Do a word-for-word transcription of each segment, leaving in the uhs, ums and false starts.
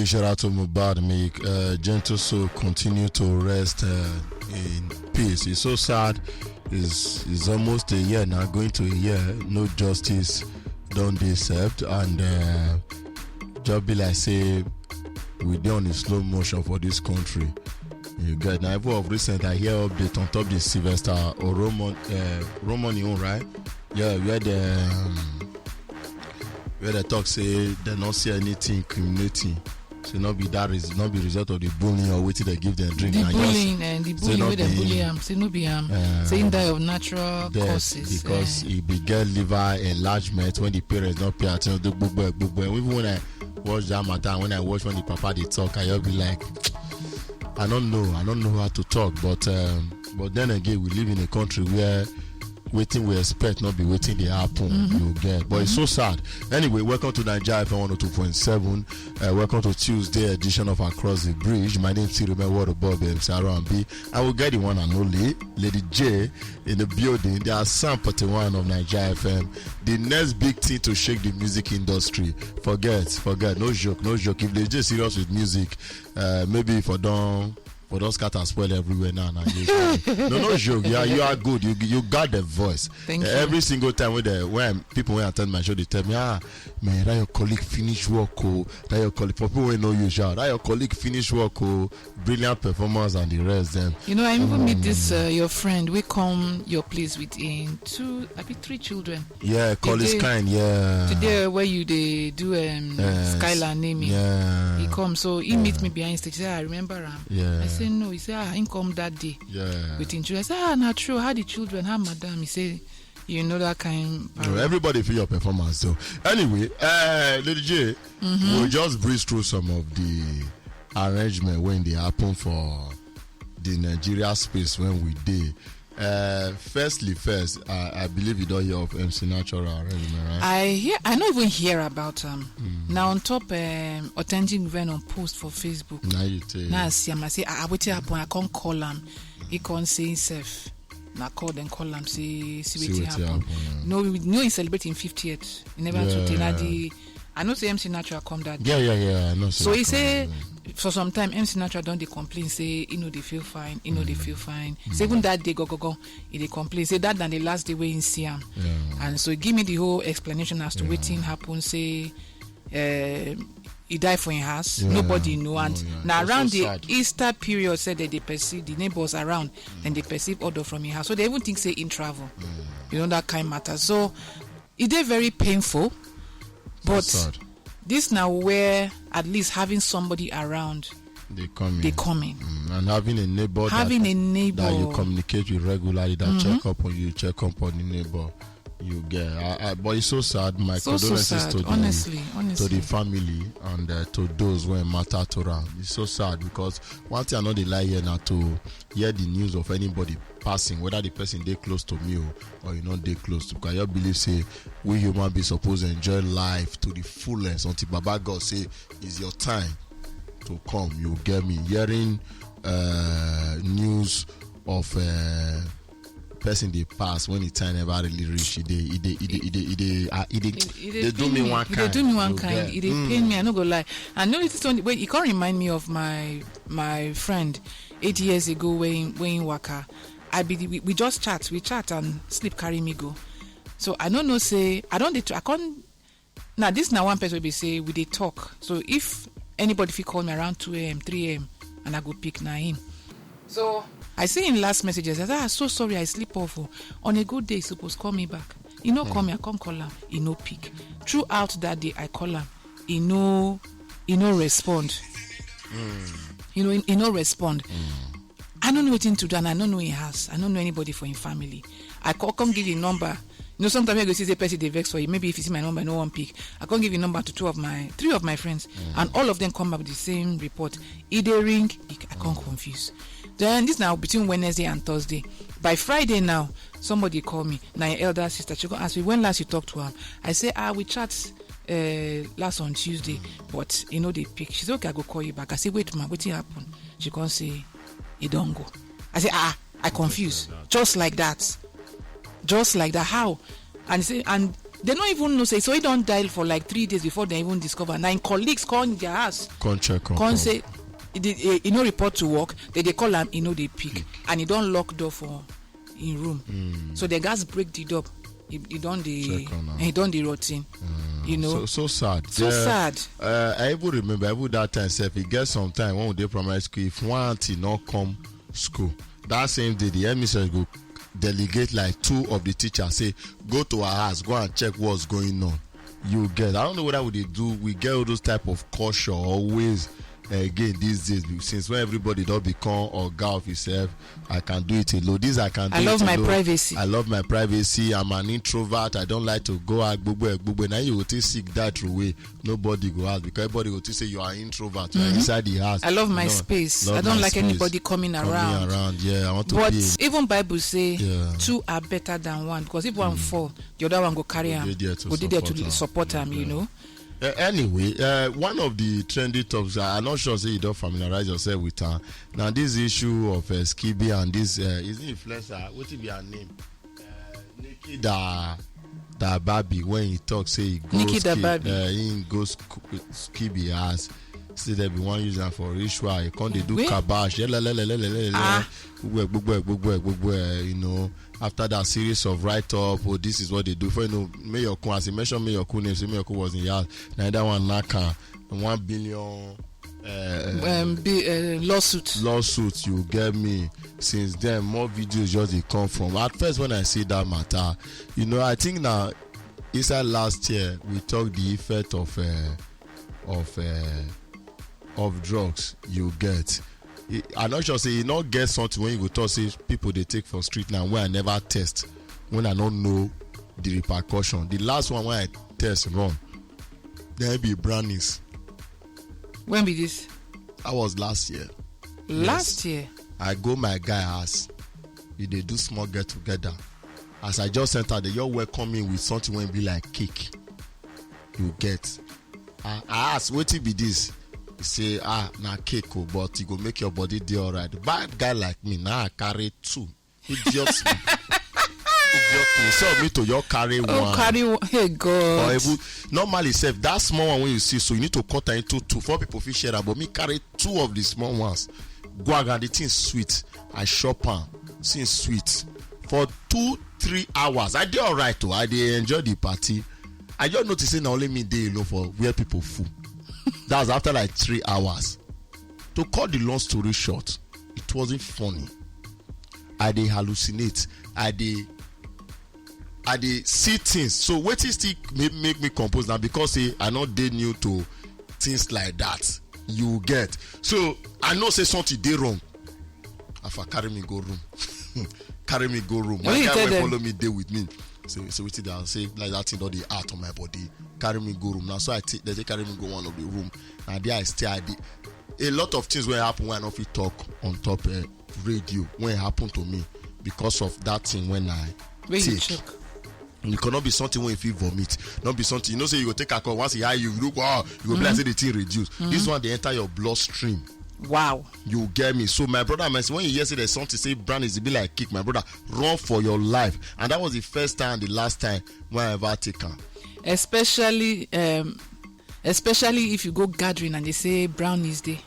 Shout out to Mubad. May uh, gentle soul continue to rest uh, in peace. It's so sad. It's, it's almost a year now, going to a year. No justice done dey served, and uh, just be like say we dey on a slow motion for this country. You get now. Even of recent, I hear update on top the Sylvester Oromon, uh, Romani own, right? Yeah, where the um, where they talk say they not see anything incriminating. Say not be that is not be result of the bullying or waiting they give them drink. The And just bullying and the say bullying not wey dem be bully am, say no be am. Uh, Say him die of natural death causes. Because eh. He be get liver enlargement when the parents not pay attention to gbogbo ẹ, gbogbo ẹ. Even when I watch that matter, when I watch when the papa dey talk, I just be like, I don't know, I don't know how to talk, but um, but then again, we live in a country where waiting we expect not be waiting they happen. You get, but it's so sad. Anyway, welcome to Nigeria F M one oh two point seven. Uh, welcome to Tuesday edition of Across the Bridge. My name is Tirime Word of Bob M C R and B. I will get the one and only Lady J in the building. They are Sam forty-one of Nigeria F M. The next big thing to shake the music industry. Forget, forget, no joke, no joke. If Lady J serious with music, uh, maybe for don for don scatter spoil everywhere now. Now you no, no joke. Yeah, you are good. You you got the voice. Thank you. Every single time when the when people when attend my show, they tell me, ah, man, that your colleague finish work, oh, that your colleague. For people who know you, shout, that your colleague finish work, oh, brilliant performance and the rest. Then You know, I even meet this uh, your friend. We come your place with him two, I be three children. Yeah, call is kind. Yeah. Today where you dey do um, Yes. Skylar naming. Yeah. He come, so he meet me behind stage. He say, "I remember him." Yeah. I say no. He say, "Ah, he come that day." Yeah. With him children. I say, "Ah, not true. How the children? How madam?" He say, "You know that kind." No, everybody for your performance. So anyway, uh, Lady J, we'll just breeze through some of the arrangement when they happen for the Nigeria space when we dey. Uh, firstly, first, I, I believe you don't hear of M C Natural arrangement, right? I hear, I no even hear about am. Now on top um, authentic Venom post for Facebook. Now you tell. Now I see am, I say, "Ah, wetin happen?" I can't call am. He can't say himself. Na call dem call am say see wetin happen. No, we know he celebrate him fiftieth. He never too tey. Na the I know say M C Natural come that day. Yeah, yeah, yeah. I know. So he say for some time M C Natural don dey complain say he no dey feel fine, he no dey feel fine. Say even that day go go go, he dey complain say that na the last day wey he see am. And so he give me the whole explanation as to wetin happen. Say um, he die for him house. Nobody know. And na around the Easter period, said that they perceive the neighbors around and they perceive odor from him house, so they even think say in travel. You know that kind matter. So e dey very painful, but this now where at least having somebody around They coming. They coming. Mm, and having a neighbor Having that, a neighbor. That you communicate with regularly, that check up on you, check up on the neighbor. You get, I, I, but it's so sad. My So, so condolences sad, to the honestly, honestly. To the family and uh, to those who matter to them. It's so sad because one thing I know they lie here now to hear the news of anybody passing, whether the person they close to me or, or you know they close to. Can you believe say we human beings supposed to enjoy life to the fullest until Baba God say it's your time to come? You get me? Hearing uh, news of uh, person they pass when the time never really reach. E dey, e dey, e dey, e dey, e dey, ah, e dey, E- e dey they do pain me me. one E kind. dey do me one You kind. get- E dey Mm. pain me. I no go lie. And you know this one, wait, it can't remind me of my my friend eight years ago when when he waka. I be the- we, we just chat, we chat and sleep carry me go. So I don't know say I don't dey tr- I can't. Now this na one person we say we dey talk. So if anybody fit call me around two a.m., three a.m., and I go pick na him. So I see him last messages. I say, "Ah, so sorry, I sleep off. Oh. On a good day, he suppose call me back. He no call me, I can't call him. He no pick. Throughout that day, I call him. He no, he no respond. You know, he, he no respond. I don't know wetin to do, and I don't know him house. I don't know anybody for him family. I call, come give him number. You know, sometimes I go see the person they vex for you. Maybe if you see my number, no one pick. I can't give you number to two of my, three of my friends, and all of them come back with the same report. If they ring, I can't confuse. Then this now between Wednesday and Thursday. By Friday now, somebody call me. Na your elder sister. She go ask me when last you talked to her. I say, "Ah, we chat uh, last on Tuesday, but you know they pick." She say, "Okay, I go call you back." I say, "Wait, ma, wetin happen?" She come say, "He don't go." I say, "Ah, I confuse. Just like that. Just like that. How?" And he say, and They no even know say, so he don die for like three days before they even discover. Na him colleagues come their house, Come check on. Come say, he did, eh, he no report to work. They dey call am, he no dey pick, and he don lock door for him room. So they gats break the door. He, he don dey, Check on am. He don dey rotten. You know, So, so sad. So Yeah. Sad. Uh, I even remember, even that time sef, e get some time when we dey primary school, if one aunty no come school, that same day the headmistress go delegate like two of the teachers, say, "Go to her house, go and check what's going on." You get? I don't know whether we dey do, we get all those type of culture or ways, uh, again these days, since when everybody don become oga of himself. I can do it alone. This I can do I love it my alone. Privacy. I love my privacy. I'm an introvert. I don't like to go out. Gbogbo ẹ, gbogbo ẹ. Now you go think sick that through way. Nobody go out because everybody go think say you are introvert. You are inside the house. I love my No, space. love I don't my like space. Anybody coming Coming around. Around. Yeah, I want to But be. Even Bible say Yeah. Two are better than one, because if one fall, the other one go carry am. Go dey there to Go dey there to support am. Support am. You Yeah. know. Uh, anyway, uh, one of the trendy topics, I'm not sure say you don familiarize yourself with am. Now, this issue of, uh, Skibi and this, uh, is it influencer? What be her name? Uh, Nikki da da Barbie, when he talk say he go Nikki da Ski- Barbie. Uh, he go Sk- Skibi house. Say they be one use am for ritual. He come dey do Wait. Kabash. Yeah, la, la, la, la, la, la, la. Ah. Gbogbo ẹ, gbogbo ẹ, gbogbo ẹ, gbogbo ẹ, you know, after that series of write up, oh, this is what they do for, you know, Mayor Kun, as he mentioned Mayor Kun name, say Mayor Kun was in yard. Now that one, Naka, one billion, uh, Um, be, uh, lawsuit. Lawsuit, you get me. Since then, more videos just dey come from. At first, when I see that matter, you know, I think now, inside last year, we talk the effect of, uh, of, uh, of drugs, you get. I, I not sure say you not get something when you go talk say people they take for street now, when I never test, when I don't know the repercussion. The last one when I test run, there be brownies. When be this? That was last year. Last year. I go my guy house. We dey do small get together. As I just enter, they just welcome me with something wey be like cake. You get? I, I ask, "Wetin be this?" He say, "Ah, na cake o, but e go make your body dey alright." Bad guy like me, now I carry two. Idiot me. Idiot me. So me to your carry Oh, one. Carry one. Hey, God. Or even, normally, sef, that small one when you see, so you need to cut am into two. Four people fit share am, but me carry two of the small ones. Go and the thing sweet. I shop am. Thing sweet. For two, three hours. I dey alright o. I dey enjoy the party. I just notice say na only me dey alone for where people full. That's after like three hours. To cut the long story short, it wasn't funny. I dey hallucinate. I dey I dey see things. So wetin still make, make me compose na because say I no dey new to things like that. You get? So I know say something dey wrong. Afa carry me go room. Carry me go room. My guy wey follow me dey with me. Say, say wetin dey, I say, like, that thing don dey out on my body. Carry me go room. Now so I take, they take carry me go one of the room. And there I stay. I dey, a lot of things wey happen wey I no fit talk on top, eh, radio wey happen to me because of that thing when I When you take. Choke. E cannot be something wey you fit vomit. Not be something, you know say you go take alcohol, once e high you, you look, wow, you go be like say the thing reduce. This one dey enter your bloodstream. Wow. You get me? So my brother, my, when you hear say there's something say brownies, e be like cake, my brother, run for your life. And that was the first time and the last time wey I ever take am. Especially, um, especially if you go gathering and they say brownies dey.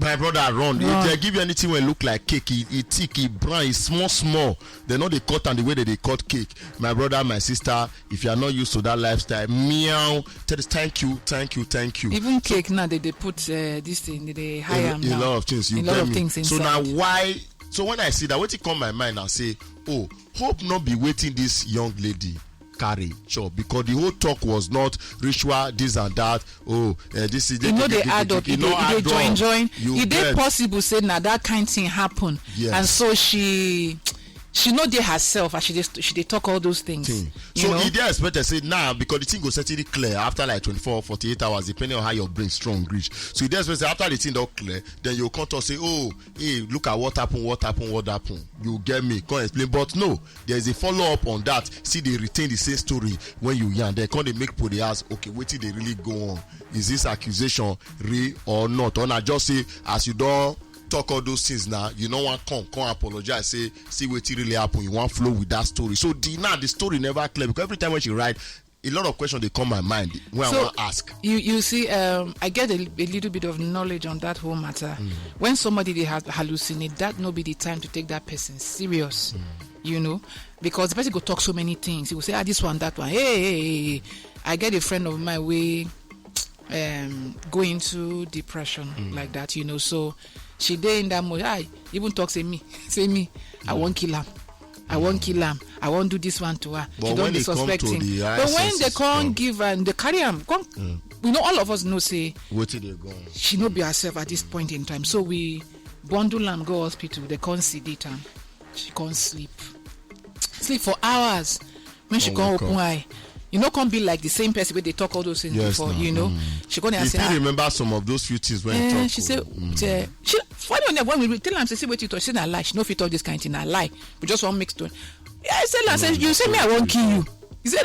My brother, run. Run. If they give you anything wey look like cake, e, e thick, e brown, e small small. They no dey cut am the way that they cut cake. My brother, my sister, if you are not used to that lifestyle, meow. Tell us thank you, thank you, thank you. Even cake now, they, they put, uh, this thing, they, they high a, am a now. Lot of things. You A lot get of me? Things So inside. Now why? So when I see that, wetin come my mind, I say, "Oh, hope not be waiting this young lady carry chop," because the whole talk was not ritual, this and that. Oh, uh, this is E no dey add up. E no dey, e dey add join up. Join. You E dey get? Possible say na that kind thing happen, Yes. And so she, she no dey herself as she dey, she dey talk all those things. Thing. You So know? E dey expected say now, because the thing go certainly clear after like twenty-four, forty-eight hours, depending on how your brain strong reach. So e dey expected say after the thing don clear, then you come talk say, "Oh, hey, look at what happened, what happened, what happened." You get me? Come explain. But no, there is a follow up on that. See, they retain the same story when you yarn. They come, they make people dey ask, "Okay, wetin dey really go on? Is this accusation real or not?" Or na just say, as you don talk all those things now, you no wan come, come apologize, say, "See wetin really happen." You wan flow with that story. So the, now the story never clear, because every time when she write, A lot of questions dey come my mind wey I wan ask. You you see, um, I get a, a little bit of knowledge on that whole matter. When somebody dey ha- hallucinate, that no be the time to take that person serious. You know, because the person go talk so many things. He go say, ah, this one, that one. Hey, hey, hey, hey. I get a friend of mine wey um go into depression like that. You know, so she dey in that mode. I even talk say me, say me, I wan kill am. I wan kill am. I wan do this one to her. But she don when dey it come to suspecting. The high But when they senses come come. Give am, they carry am. Come, we know all of us know say wetin dey go on? She no be herself at this point in time. So we bundle am go hospital. They come sedate am. She come sleep, sleep for hours. When she come open eye, you know, come be like the same person wey dey talk all those things before. You know, she come dey ask, ah, remember some of those few things when you talk. She say, she funny enough, when we tell am say, see wetin you talk, she say na lie. She no fit talk this kind thing, na lie. We just wan make story. Yeah, I say, I say, you say me, I wan kill you. He say,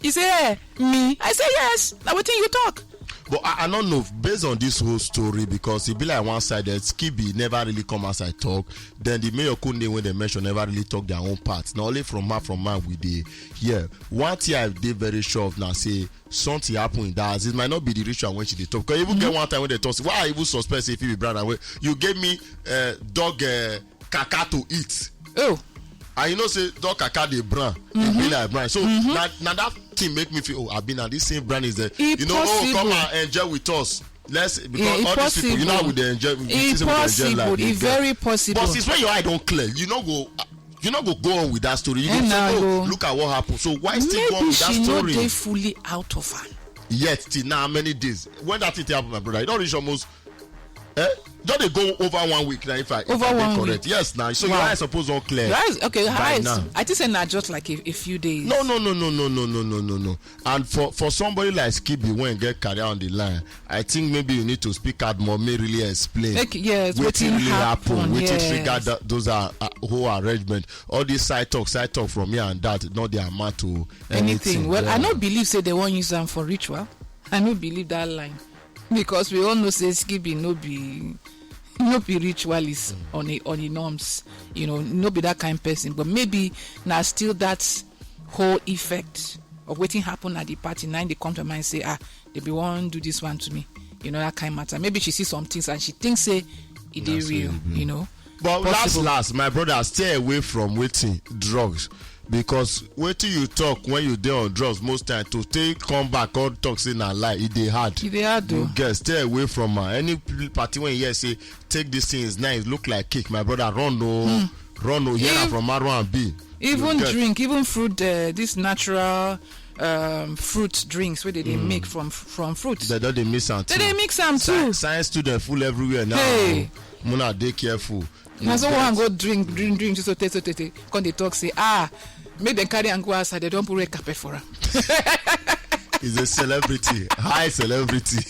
he say, eh, me. I say, yes. Na wetin you talk. But I, I don't know, based on this whole story, because e be like one side that Skibi never really come outside talk. Then the Mayor Kunde wey dem mention never really talk their own part. Na only from man from man we dey hear. One thing I dey very sure of na say something happen in that house. It might not be the ritual wey she dey talk. Because even get one time wey dem talk say, why I even suspect say e fit be brother wey you gave me uh, dog uh, kaka to eat. Oh. And you know say dog kaka dey brown, e be like brown. So na na that thing make me feel, oh, abi na this same brand is there. You know, oh, come and enjoy with us. Let's, because all these people, you know how we dey enjoy, we dey enjoy life. E very possible. But since when your eye don clear, you no go, you no go go on with that story. You go say, oh, look at what happened. So why still go on with that story? Maybe she no dey fully out of am. Yet till now, how many days? When that thing take happen, my brother, e don reach almost eh, just dey go over one week now, if I, if I dey correct. Yes, now. So your eye suppose don clear. Your eyes, okay, your eyes. I think say na just like a, a few days. No, no, no, no, no, no, no, no, no, no. And for for somebody like Skibi wey get career on the line, I think maybe you need to speak out more, may really explain. Like, yes, wetin really happen, wetin trigger that, those are uh, whole arrangement. All this side talk, side talk from here and that, not the amount to anything. Well, I no believe say they wan use am for ritual. I no believe that line. Because we all know say Skibi no be no be ritualist on a on a norms, you know, no be that kind person. But maybe na still that whole effect of wetin happen at the party. Now they come to mind say, ah, they be wan do this one to me, you know, that kind matter. Maybe she see some things and she thinks say e dey real, you know. But last last, my brother, stay away from wetin, drugs. Because wetin you talk when you dey on drugs most time to take come back come talk say na lie, e dey hard. E dey hard o. You get, stay away from her. Any party when you hear say take these things now, it look like cake, my brother, run o. Run o, hear am from R one B. Even drink, even fruit, uh, this natural um, fruit drinks wey they dey make from from fruit. They don dey mix am too. They dey mix am too. Science student full everywhere now. Hey. Muna dey careful. Na so one go drink drink drink so tey so tey tey come dey talk say, ah, make dem carry am go outside, dem don put red carpet for am. He's a celebrity, high celebrity.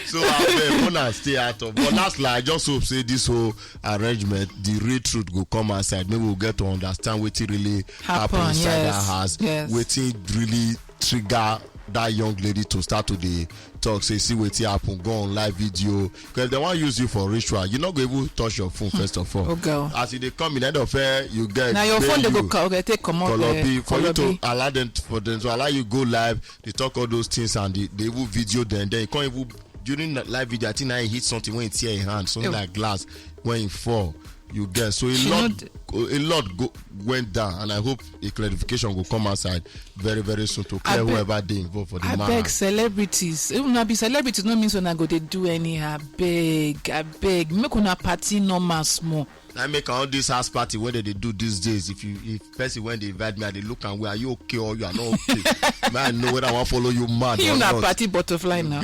So abeg, una stay out of. But last, like, I just hope say this whole arrangement, the real truth go come outside. Maybe we'll get to understand wetin really happen inside that house. Wetin really trigger that young lady to start to dey talk say see wetin happen, go on live video, because if dem wan use you for ritual, you no go even touch your phone first of all. As you dey come in, end of fair, you get na your phone dey go take comot kolobi for you to allow them, for them to allow you go live, dey talk all those things and dey even video them, then you come even during live video, I think na he hit something when he tear him hand, something like glass when he fall. You get, so a lot a lot go went down, and I hope a clarification go come outside very very soon to clear whoever dey involved for the matter. Abeg, celebrities, if una be celebrities, no mean say una go dey do anyhow. Abeg, abeg, make una party normal small. Na make all this house party wey dem dey do these days. If you, if person wey dey invite me, I dey look am well, are you okay or you are not okay? Make I know whether I wan follow you mad or not. You na party butterfly now.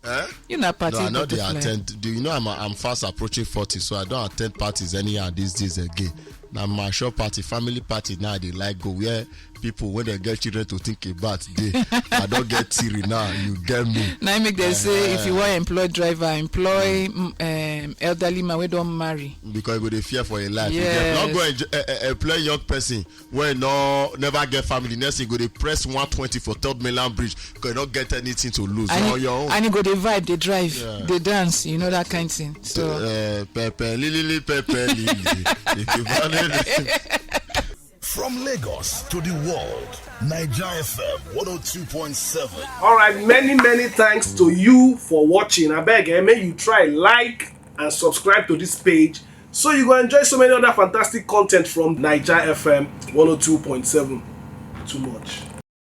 Eh? You na party butterfly. No, I no dey attend. Do you know I'm I'm fast approaching forty, so I don't attend parties anyhow these days again. Na mature party, family party now I dey like go, where people wey dem get children to think about dey. I don get tiri now, you get me. Na im make dem say if you wan employ driver, employ um, elderly man wey don marry. Because you go dey fear for your life. Yes. You get, no go enjoy, uh, uh, employ young person wey no never get family, next thing you go dey press one twenty for Third Mainland Bridge because you no get anything to lose. And you, on your own. And you go dey vibe, dey drive, dey dance, you know that kind thing. So uh, pepe lili pepe lili. If you want anything. From Lagos to the world, Niger F M one oh two point seven. All right, many, many thanks to you for watching. I beg, eh, may you try like and subscribe to this page so you go enjoy so many other fantastic content from Niger F M one oh two point seven. Too much.